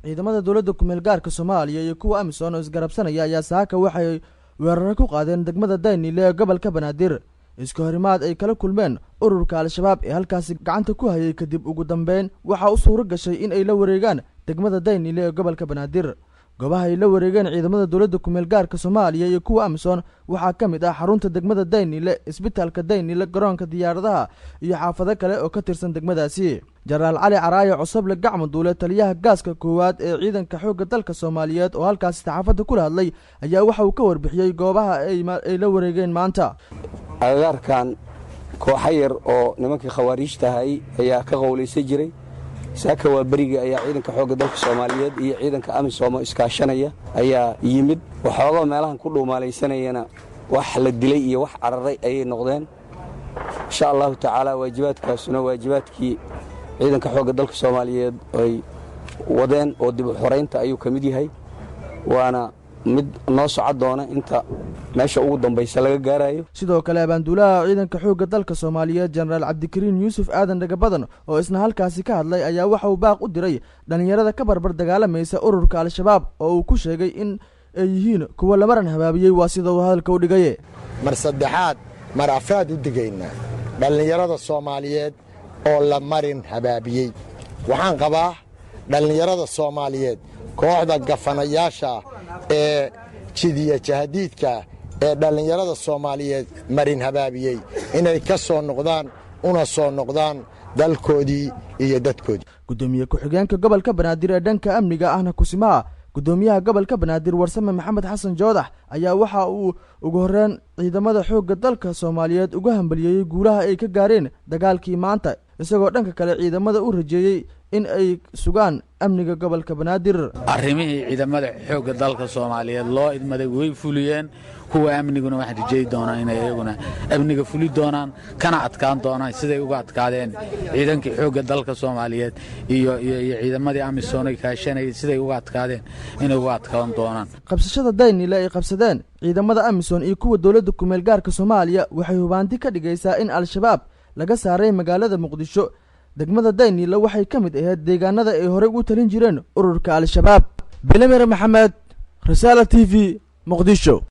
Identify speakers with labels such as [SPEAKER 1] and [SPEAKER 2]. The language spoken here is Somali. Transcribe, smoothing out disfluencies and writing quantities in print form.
[SPEAKER 1] Ciidamada dowladda kumeel gaarka Soomaaliya iyo kuwa AMISOM oo isgarabsanaya ayaa saaka waxay weeraro ku qaadeen degmada Daynile ee gobolka Banaadir. Iska horimaad ay kala kulmeen ururka Al-Shabaab ee halkaasi gacanta ku hayay kadib, ugu dambeyn waxaa u suuro gashay in ay la wareegaan degmada Daynile ee gobolka Banaadir. Goobaha ay la wareegeen ciidamada dowladda kumeel gaarka Soomaaliya iyo kuwa AMISOM waxaa ka mid ah xarunta degmada Daynile, isbitaalka Daynile, garoonka diyaaradaha iyo xaafado kale oo ka tirsan degmadaasi. Jenaraal Cali Caraaye Cosoble Gacmaduule, taliyaha gaaska koowaad ee ciidanka xoogga dalka Soomaaliyeed oo halkaasi saxaafadda kula hadlay, ayaa waxa uu ka warbixiyey goobaha ay la wareegeen maanta.
[SPEAKER 2] Agagaarkan kooxo yar oo nimankii khawaariijtahay ayaa ka qowlaysan jiray. Saaka waa berigii ayaa ciidanka xoogga dalka Soomaaliyeed iyo ciidanka AMISOM oo iskaashanaya ayaa yimid. Waxooga meelahan ku dhuumaalaysanayana wax la dilay iyo wax cararay ayay noqdeen. Insha Allahu tacaala, waajibaadkaasuna waajibaadkii ciidanka xoogga dalka Soomaaliyeed ay wadeen oo dib u xoraynta ayuu ka mid yahay, waana mid noo socon doona inta meesha ugu dambaysa laga gaarayo.
[SPEAKER 1] Sidoo kale, abaanduulaha ciidanka xoogga dalka Soomaaliyeed, Jenaraal Cabdikariin Yuusuf Aadan Dhagabadan, oo isna halkaasi ka hadlay, ayaa waxa uu baaq u diray dhallinyarada ka barbar dagaalamaysa ururka Al-Shabaab oo uu ku sheegay in ay yihiin kuwa la maran habaabiyey, waa sida uu hadalka u dhigaye.
[SPEAKER 3] Mar saddexaad, mar afraad u digaynaa dhallinyarada Soomaaliyeed oo la marin habaabiyey. Waxaan qabaa dhallinyarada Soomaaliyeed kooxda gafanayaasha ee jidiya jahadiidka ee dhallinyarada Soomaaliyeed marin habaabiyey inay ka soo noqdaan una soo noqdaan dalkoodii iyo dadkoodii.
[SPEAKER 1] Guddoomiye ku-xigeenka gobolka Banaadir ee dhanka amniga, ahna kusimaha guddoomiyaha gobolka Banaadir, Warsame Maxamed Xasan Joodax, ayaa waxa uu ugu horreyn ciidamada xoogga dalka Soomaaliyeed uga hambaliyeeyey guulaha ay ka gaareen dagaalkii maanta, isagoo dhanka kale ciidamada u rajeeyey in ay sugaan amniga gobolka Banaadir.
[SPEAKER 4] Arrimihii ciidamada xoogga dalka Soomaaliyeed loo idmaday way fuliyeen. Kuwa amniguna waxaan rajeyi doonaa inay iyaguna amniga fuli doonaan, kana adkaan doonaan siday uga adkaadeen ciidankii xoogga dalka Soomaaliyeed iyo ciidamadii AMISOM ay kaashanayay. Siday uga adkaadeen inay uga adkaan doonaan.
[SPEAKER 1] Qabsashada Daynile ay qabsadeen ciidamada AMISOM iyo kuwa dowladda kumeel gaarka Soomaaliya waxay hubaanti ka dhigaysaa in Al-Shabaab laga saaray magaalada Muqdisho. Degmada Daynile waxay ka mid ahayd deegaanada ay horey u talin jireen ururka Al-Shabaab. Bilamir Maxamed, Risaala TV, Muqdisho.